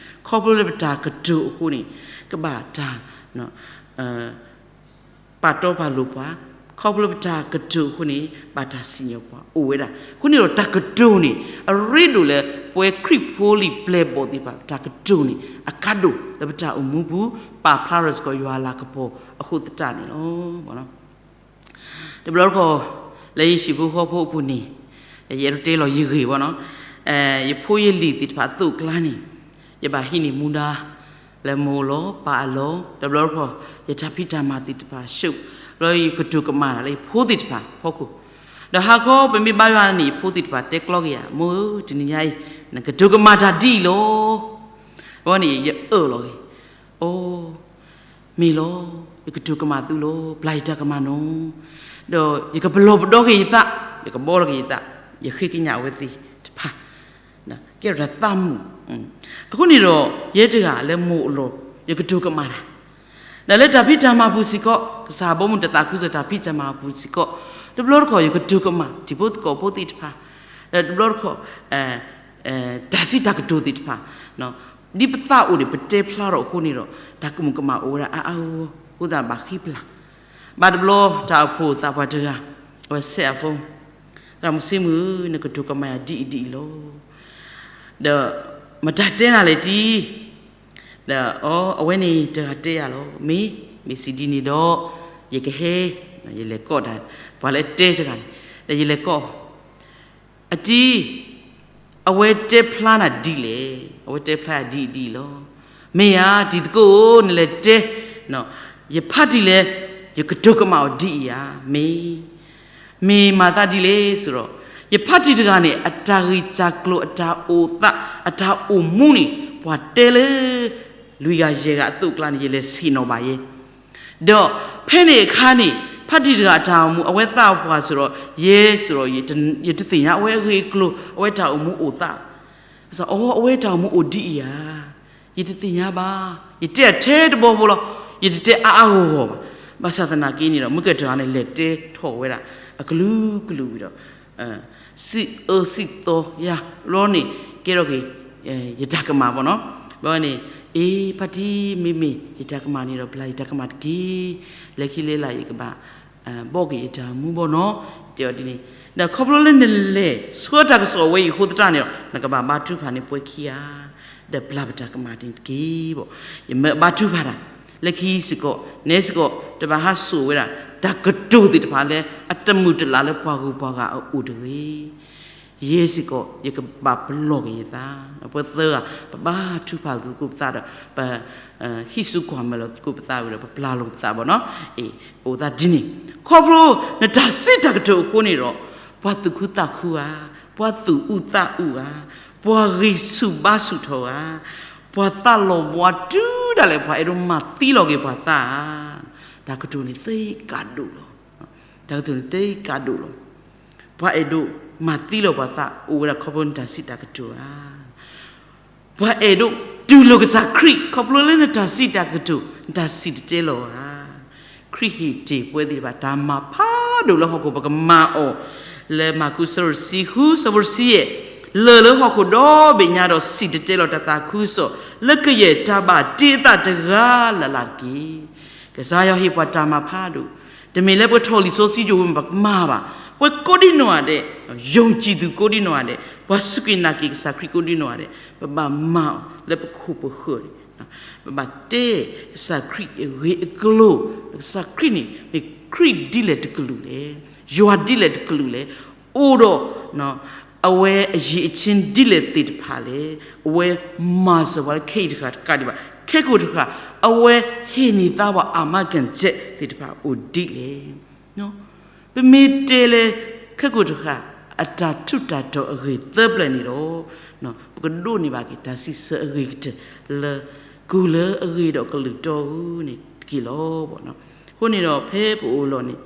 ခီဖျိလၢပတၢ်ကတိၤအဃိန့ၣ် ကဘၣ်တၢ် ပာ်တီပာ်လိၤပှၤ, ခီဖျိပတၢ်ကတိၤအဃိန့ၣ် ဘၣ်တၢ်စံၣ်ညီၣ်ပှၤအိၣ်ဝဲဒၣ်. အဃိန့ၣ်ဒီးတၢ်ကတိၤန့ၣ် အရ့ဒိၣ်လၢပဝဲခရံာ်ဖိလံာ်ပျဲၢ်ဘီၣ်သ့ၣ်တဖၣ် တၢ်ကတိၤန့ၣ် အကါဒိၣ်လၢပတၢ်အိၣ်မူပူၤ ပာ်ဖျါထီၣ်စ့ၢ်ကီးယွၤအလၤကပီၤအဃိသတးန့ၣ်လီၤ. တဘျီတခီၣ် လၢယဟံၣ်ဖိဃီဖိအပူၤန့ၣ် ယအဲၣ်ဒိးတဲလီၤယဂ့ၢ်ဘၣ်နီၤ, ယဖိယလံၤသ့ၣ်တဖၣ်အသိးအကျါန့ၣ် ယဘၣ်ဟံးန့ၢ်မူဒါ လၢမိၢ်အလီၢ် ပၢ်အလီၢ်, တဘျီတခီၣ် ယတၢ်ဖံးတၢ်မၤသ့ၣ်တဖၣ် ရှုပ် ဘျီယကတိၤကမၣ်တၢ်လၢယဖိသ့ၣ်တဖၣ်အဖီခိၣ်, ဒီးဟါခီပမ့ၢ်ဘါယွၤန့ၣ် ယဖိသ့ၣ်တဖၣ်တဲကျီက့ၤယၤ, မိၢ်ဧၢ တနံၤညါအံၤ နကတိၤကမၣ်တၢ်ဒ်အံၤလီၤ. အဝဲန့ၣ် ယအၢၣ်လီၤက့ၤ, အိ မ့ၢ်လီၤ, ယကတိၤကမၣ်သုလီၤ, ပျၢ်ယတၢ်ကမၣ်နီၤ, ဒီးယကပလီၢ်ပဒီက့ၤယသး, ယကဘီလီၤက့ၤယသး, ယဃ့ကညးအဝဲသ့ၣ်တဖၣ် ကဲထီၣ်တၢ်သးမုာ်. အဃိန့ၣ်ဒီး ယဲတဂၤလၢမိၢ်အလီၢ် ယကတိၤကမၣ်တၢ်, ဒီးလၢတၢ်ဖံးတၢ်မၤပူၤစ့ၢ်ကီး ကစၢ်ဘီမုၢ်တၢ်သးခုကစီၣ်တၢ်ဖံးတၢ်မၤပူၤစ့ၢ်ကီး, တဘျီတခီၣ် ယကတိၤကမၣ် တံၤဖိသကိးဖိသ့ၣ်တဖၣ်, ဒီးတဘျီတခီၣ် တၢ်စံးတၢ်ကတိၤသ့ၣ်တဖၣ် ဒ်ပသးအိၣ်န့ၣ် ပတဲဖျါထီၣ်အဃိန့ၣ်ဒီး တၢ်ကမူးကမၣ်အိၣ်ဝဲဒၣ်အါအါဂီၢ်ဂီၢ် အဃိသတးဘၣ်ဃ့ပျၢ်. ဘၣ်တဘျီတၢ်အိၣ်ဖှိၣ်သးပှၢ်တဂၤ အဝဲဆဲးအ phone, သရၣ်မုၣ်ဆ့မုၢ်ဧၢ, နကတိၤကမၣ်ယၤဒ်အံၤဒ်အံၤလီၤ. ဒီးမတၤတဲနၤလဲၣ်တံၤ, ဒီးအဝဲန့ၣ်တဂၤတဲယၤလီၤ, မ့ၢ်, မ့ၢ်စံးဒ်န့ၣ်ဒီး ယကဟဲ, ယလဲၤကိးတၢ် ပှၤလၢတဲတဂၤန့ၣ်, ဒီးယလဲၤကိး အတံၤ, အဝဲတဲဖျါနၤဒ်လဲၣ်, အဝဲတဲဖျါယၤဒ်အံၤဒ်အံၤလီၤ. မ့ၢ်ဧါ တံၤသကိးဧၢ, နလဲၤတဲ, ယဖါတံၢ်လဲၣ်, ယကတိၤကမၣ်အီၤဒ်အံၤဧါ, မ့ၢ်, မ့ၢ်မၤသးဒ်လဲၣ် ဆိးဒီး, ယဖါတံၢ်တဂၤန့ၣ် အတၢ်ဂ့ၢ်တၢ်ကျိၤ အတၢ်အိၣ်သး အတၢ်အိၣ်မူန့ၣ် ပှၤတဲလၢ လွံၢ်ဂၤယဲၢ်ဂၤအသိးအကျါန့ၣ် ယလဲၤဆ့ၣ်နီၤဘၣ်ယဲ ဒီးဖဲန့ၣ်အခါန့ၣ် ဖါတံၢ်တဂၤအတၢ်အိၣ်မူ အဝဲသးပှၢ်စ့ၢ်ဒီး ယဲစ့ၢ်ဒီး ယတသ့ၣ်ညါအဝဲအဂ့ၢ်အကျိၤ အဝဲတၢ်အိၣ်မူအိၣ်သး, အဝဲတၢ်အိၣ်မူအိၣ်ဒ်အံၤဧါ, ယတသ့ၣ်ညါဘၣ်, ယတဲထဲတဘီဖိလီၤ, ယတတဲအါအါဂီၢ်ဂီၢ်ဘၣ်. ဘၣ်ဆၣ်သနာ်က့န့ၣ်ဒီး မုၢ်ကတၢၢ်န့ၣ် လဲၤတဲထီၣ်ဝဲဒၣ် အကလုာ်ကလုာ်ဝံၤဒီး စံးအၢစံးသီယၤ ဘျီန့ၣ် ကဲထီၣ်က့ၤ ယတၢ်ကမၣ်ဘၣ်နီၤ, ဘျီန့ၣ် အ့ ဖါတံၢ် မ့မ့ၢ်ယတၢ်ကမၣ်န့ၣ်ဒီး ပျၢ်ယတၢ်ကမၣ်တက့ၢ်, လၢခံလၢလာ်ယကဘၣ် ဘီၣ်က့ၤယတၢ်မူဘၣ်နီၤ, တဲအီၤဒ်န့ၣ်, ဒီးခီဖျိလၢနလဲၤဆှၢတၢ်ကစီၣ်ဝဲအံၤအဃိသတးန့ၣ်ဒီး နကဘၣ်ဘါထုကဖၣ်န့ၢ်ပှၤခံဂၤ ဒီးပျၢ်ပတၢ်ကမၣ်န့ၣ်တက့ၢ်ဘၣ်. ယမ့ၢ်ဘါထုကဖၣ်တၢ် လၢခံစ့ၢ်ကီး နဲစ့ၢ်ကီး တဘၣ်ဟးစိာ်ဝဲဒၣ် တၢ်ကတိၤသ့ၣ်တဖၣ်လၢ အတမုာ်တလၤလၢပှၤဂုၤပှၤဂၤအအိၣ်တဂ့ၤ. ယဲစ့ၢ်ကီး ယကဘၣ်ပလီၢ်က့ၤယသး, ပဝဲသၢဂၤ ပဘါထုကဖၣ်လိာ်သကိးပသးဒီး ပ ဟံးစုကွၢ်မဲာ်လိာ်သကိးပသးဝံၤဒီး ပပျၢ်လိာ်ပသးဘၣ်နီၤ, အ့ အိၣ်သးဒ်န့ၣ်, ခီဖျိနတၢ်စံးတၢ်ကတိၤအဃိန့ၣ်ဒီး ပှၤသူၣ်ခုသးခုဧါ, ပှၤသူၣ်အုးသးအုးဧါ, ပှၤဂံၢ်ဆူၣ်ဘါဆူၣ်ထီၣ်ဧါ, ပှၤသးလီၤဘှါတုၤဒၣ်လဲာ် ပှၤအဲၣ်ဒိးမၤသံလီၤက့ၤပှၤသးဧါ, တၢ်ကတိၤန့ၣ်သ့ကးဒိၣ်လီၤ. တၢ်ကတိၤန့ၣ်သ့ကးဒိၣ်လီၤ. ပှၤအဲၣ်ဒိးမၤသံလီၤပှၤသး အိၣ်ဝဲဒၣ်ခီဖျိနတၢ်စံးတၢ်ကတိၤဧါ. ပှၤအဲၣ်ဒိးတူၢ်လိာ်ကစၢ်ခရံာ် ခီဖျိလၢနတၢ်စံးတၢ်ကတိၤ နတၢ်စံၣ်တဲၤတဲလီၤဧါ. ခရံာ်ဟ့ၣ်တ့ၢ်ပဝဲသ့ၣ်တဖၣ် တၢ်မၤဖးဒိၣ်လၢဟီၣ်ခိၣ် ပကမၤအီၤ လၢမၢ်ကူး ဆၢဒိၣ်တဆံဃု ဆၢဖိတဆံယဲၢ်, လၢာ်လၢဟီၣ်ခိၣ်ဒီဘ့ၣ်ညါဒီး စံၣ်တဲၤတဲလီၤတၢ်သးခုကစီၣ် လၢကယဲၢ်တၢ်ဘၣ်တ့အသးတဂၤလၢ်လၢ်တက့ၢ်. ကစၢ်ယွၤဟ့ၣ်ပှၤတၢ်မၤဖးဒိၣ်, တမ့ၢ်လၢပကထီၣ်လံာ်စီဆှံယိၤဝဲမး ပကမၤဘၣ်. ပှၤကိးဒံနီၢ်ဂၤဒဲး, ယုံကြည်သူကိးဒံနီၢ်ဂၤဒဲး, ပှၤစူၢ်က့ၤနာ်က့ၤကစၢ်ခရံာ်ကိးဒံနီၢ်ဂၤဒဲး, ပဘၣ်မၤအီၤလၢပခိၣ်ပဃၢၤန့ၣ်, ပဘၣ်တဲကစၢ်ခရံာ်အဂ့ၢ်အကျိၤ, ကစၢ်ခရံာ်န့ၣ် မ့ၢ်ခရံာ်ဒ်လဲၣ်တကလုာ်လဲၣ်, ယွၤဒ်လဲၣ်တကလုာ်လဲၣ်, အိၣ်ဒီး အဝဲအရည်အချင်းဒ်လဲၣ်သ့ၣ်တဖၣ်လဲၣ်, အဝဲမၤစၢၤပှၤလၢခဲအံၤတဃၣ်တကးဒံးဘၣ်, ခဲကိာ်တဃၣ် အဝဲဟ့ၣ်န့ၢ်သါပှၤ အာမခံချက် သ့ၣ်တဖၣ်အိၣ်ဒ်လဲၣ်. ပမ့ၢ်တဲလၢ ခဲကိာ်တဃၣ် အတၢ်ထူးတၢ်တီၤအဂ့ၢ်သၢပျၢၤန့ၣ်ဒီး ပကဒိးန့ၢ်ဘၣ်က့ၤတၢ်စံးဆၢအဂ့ၤကတၢၢ်လၢ ကူၣ်လၢအဂ့ၤဒီးကလုၢ်တီဧိၤန့ၣ်တက့ၢ်လီၤ. အဃိန့ၣ်ဒီးဖဲပအိၣ်လီၤန့ၣ်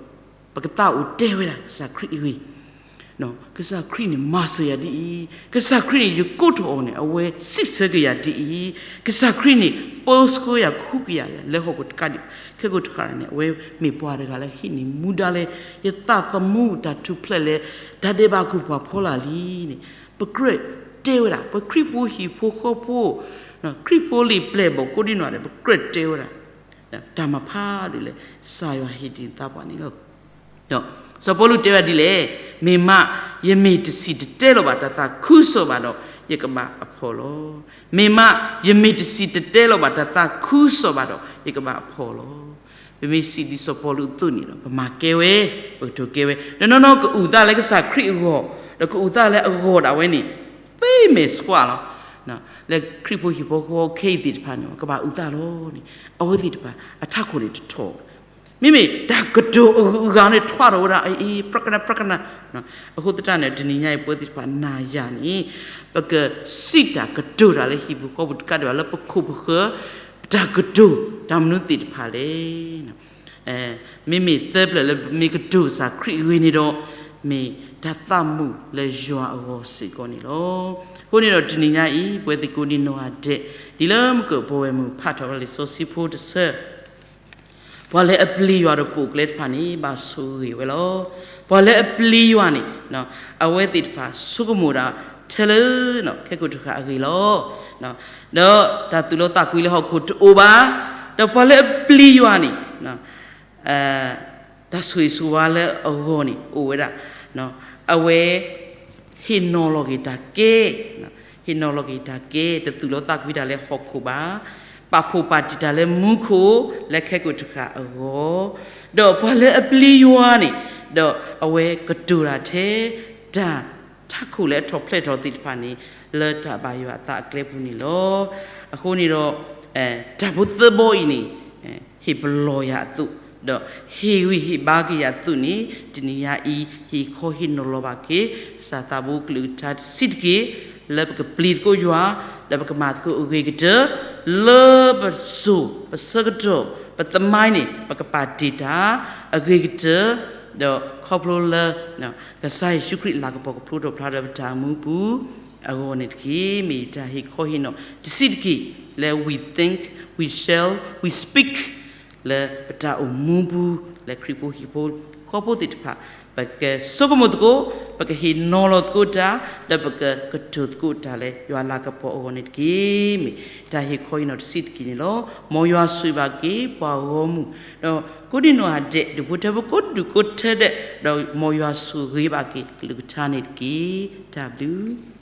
ပကသးအိၣ်တဲဝဲဒၣ်ကစၢ်ခရံာ်အဂ့ၢ်, ကစၢ်ခရံာ်န့ၣ်မၤစၢၤယၤဒ်အံၤ, ကစၢ်ခရံာ်န့ၣ်ယကိးထီၣ်အီၤန့ၣ် အဝဲစံးဆၢက့ၤယၤဒ်အံၤ, ကစၢ်ခရံာ်န့ၣ် ပၢဆှၢယၤခူက့ၤယၤ လၢဟီၣ်ခိၣ်တကးဒံးဘၣ်, ခဲကိာ်တဃၣ်န့ၣ် အဝဲမ့ၢ်ပှၤတဂၤလၢဟံးန့ၢ်မူဒါလၢ ယသးသမူတၢ်ထူၣ်ဖျဲးလၢ တၢ်ဒဲးဘးအပူၤပှၤဖီလာ်လံန့ၣ် ပကြၢးတဲဝဲဒၣ်, ပခရံာ်ဖိဟံၣ်ဖိဃီဖိ, ခရံာ်ဖိလံာ်ပျဲၢ်ဘီၣ်ကိးဒံနီၢ်ဂၤဒဲး ပကြၢးတဲဝဲဒၣ် တၢ်မၤဖးဒိၣ်လၢ ကစၢ်ယွၤဟ့ၣ်တ့ၢ်သးပှၢ်န့ၣ်လီၤ. စီၤပီလူးတဲဝဲဒ်လဲၣ်, မ့ၢ်မး ယမ့ၢ်တစံၣ်တဲၤတဲလီၤဘၣ်တၢ်သးခုကစီၣ်ဘၣ်ဒီး ယကဘၣ်အဖှီၣ်လီၤ. မ့ၢ်မး ယမ့ၢ်တစံၣ်တဲၤတဲလီၤဘၣ်တၢ်သးခုကစီၣ်ဘၣ်ဒီး ယကဘၣ်အဖှီၣ်လီၤ. ပမ့ၢ်စံးဒ်စီၤပီလူးအသိးန့ၣ်ဒီး ပမၤကဲဝဲ, ပကတိၤကဲဝဲ, ဒီးနီၢ်နီၢ်ကအုၣ်သးလၢကစၢ်ခရံာ်အဂီၢ်, ဒီးကအုၣ်သးလၢအဂီၢ်ဒၣ်ဝဲန့ၣ် သ့မဲာ်ဆှးလီၤ. လၢခရံာ်ဖိဟံၣ်ဖိဃီဖိခဲအံၤသ့ၣ်တဖၣ်န့ၣ် ကဘၣ်အုၣ်သးလီၤန့ၣ် အဝဲသ့ၣ်တဖၣ် အထးခိၣ်န့ၣ်တထီၣ် မ့မ့ၢ်တၢ်ကတိၤအဂုၤအဂၤန့ၣ် ထွးထီၣ်ဝဲဒၣ်အံၤ ပြကနၣ်ပြကနၣ်. အဃိသတးန့ၣ် တနံၤညါအံၤ ပဝဲသ့ၣ်တဖၣ်နၤယၤန့ၣ် ပကစံးတၢ်ကတိၤတၢ်လၢဟံၣ်ပူၤဃီပူၤတကးဒံးဘၣ် လၢပခိၣ်ပဃၢၤ ပတၢ်ကတိၤတၢ်မနုၤသ့ၣ်တဖၣ်လဲၣ်. မ့မ့ၢ်သၢဖျၢၣ်လၢပမ့ၢ်ကတိၤကစၢ်ခရံာ်အဂ့ၢ်န့ၣ်ဒီး မ့ၢ်တၢ်သးမုာ်လၢယွၤအဂီၢ်စ့ၢ်ကီးန့ၣ်လီၤ. အဃိန့ၣ်ဒီးတနံၤညါအံၤ ပဝဲသ့ၣ်ကိးဒံနီၢ်ဂၤဒဲး ဒ်လၢမုၢ်ကၢၢ်ပဝဲမုၢ်ဖးထီၣ်ဝဲလံာ်စီဆှံဖိတဆၢ ပှၤလၢအပျံၤယွၤဒီးပိာ်ကျဲတဖၣ်န့ၣ် ဘၣ်ဆိၣ်ဂ့ၤဝဲလီၤ. ပှၤလၢအပျံၤယွၤန့ၣ် အဝဲသ့ၣ်တဖၣ်ဆိကမိၣ်ဒၣ်ထဲလၢ ခဲကိာ်တဃၣ်အဂ့ၢ်လီၤ. ဒီးတၢ်သူၣ်လီသးကွံလၢဟီၣ်ခိၣ်တအိၣ်ဘၣ်. ဒီးပှၤလၢအပျံၤယွၤန့ၣ် တၢ်ဆိၣ်ဂ့ၤဆိၣ်ဝါလၢအဂီၢ်န့ၣ် အိၣ်ဝဲဒၣ် အဝဲ ဟ့ၣ်နီၤလီၤက့ၤတၢ်ကဲ, ဟ့ၣ်နီၤလီၤက့ၤတၢ်ကဲ တသူၣ်လီသးကွံတၢ်လၢဟီၣ်ခိၣ်ဘၣ်, ပာ်ဖှိၣ်ပာ်တံၢ်တၢ်လၢမူခိၣ် လၢခဲကိာ်တဃၣ်အဂီၢ်, ဒီးပှၤလၢအပျံၤယွၤန့ၣ် ဒီးအဝဲကတိၤတၢ်ထဲ တၢ်ထးခိၣ်လၢအထီၣ်ဖျဲးထီၣ်သ့ၣ်တဖၣ်န့ၣ် လၢတၢ်ဘၣ်ယွၤအသးအကျဲပူၤန့ၣ်လီၤ. အဃိန့ၣ်ဒီး တၢ်ဖိသၢဘီအံၤန့ၣ် ဟ့ၣ်ပလီၢ်ယၤအသိး, ဒီးဟ့ၣ်ဂံၢ်ဟ့ၣ်ဘါက့ၤယၤအသိးန့ၣ် တနံၤညါအံၤ ဟ့ၣ်ခီဟ့ၣ်နီၤလီၤဘၣ်က့ၤ ကစၢ်သးဘိကလုၢ်ကထါတဆံးတက့ၢ် လၢပကပျံၤသကိးယွၤ, လၢပကမၤသကိးအဂ့ၤကတၢၢ်, လၢပစိၤပဆၢကတီၢ် ပသမိုင်းန့ၣ် ပကပာ်တ့ၢ်တၢ် အဂ့ၤကတၢၢ်, ဒီးခီဖျိလၢ ကစၢ်ယ့ၣ်ၡူးခရံာ်အလၤကပီၤကဖျိထီၣ်ဖျါလၢပတၢ်အိၣ်မူပူၤ အဂီၢ်န့ၣ်တက့ၢ်. မ့ၢ်တၢ်ဟ့ၣ်ခီဟ့ၣ်နီၤတဆံးတက့ၢ် လၢ we think, we shall, we speak လၢပတၢ်အိၣ်မူပူၤ လၢခရံာ်ဖိဟံၣ်ဖိဃီဖိသ့ၣ်တဖၣ် ပကဆိကမိၣ်သကိး, ပကဟ့ၣ်နီၤလီၤသကိးတၢ်, ဒီးပကကတိၤသကိးတၢ်လၢယွၤအလၤကပီၤအဂီၢ်န့ၣ်တက့ၢ်. မ့ၢ်တၢ်ဟ့ၣ်ခီဟ့ၣ်နီၤတဆံးတက့ၢ်န့ၣ်လီၤ. မ်ယွၤဆိၣ်ဂ့ၤဘၣ်က့ၤပှၤဂီၢ်မုၢ်, ဒီးကိးဒံနီၢ်ဂၤဒဲး ဒူၣ်ဖိထၢဖိကိးဒူၣ်ကိးထၢဒဲး, ဒီးမ်ယွၤဆိၣ်ဂ့ၤဘၣ်က့ၤကလုၢ်ကထါန့ၣ်တက့ၢ်. တၢ်ဘျုး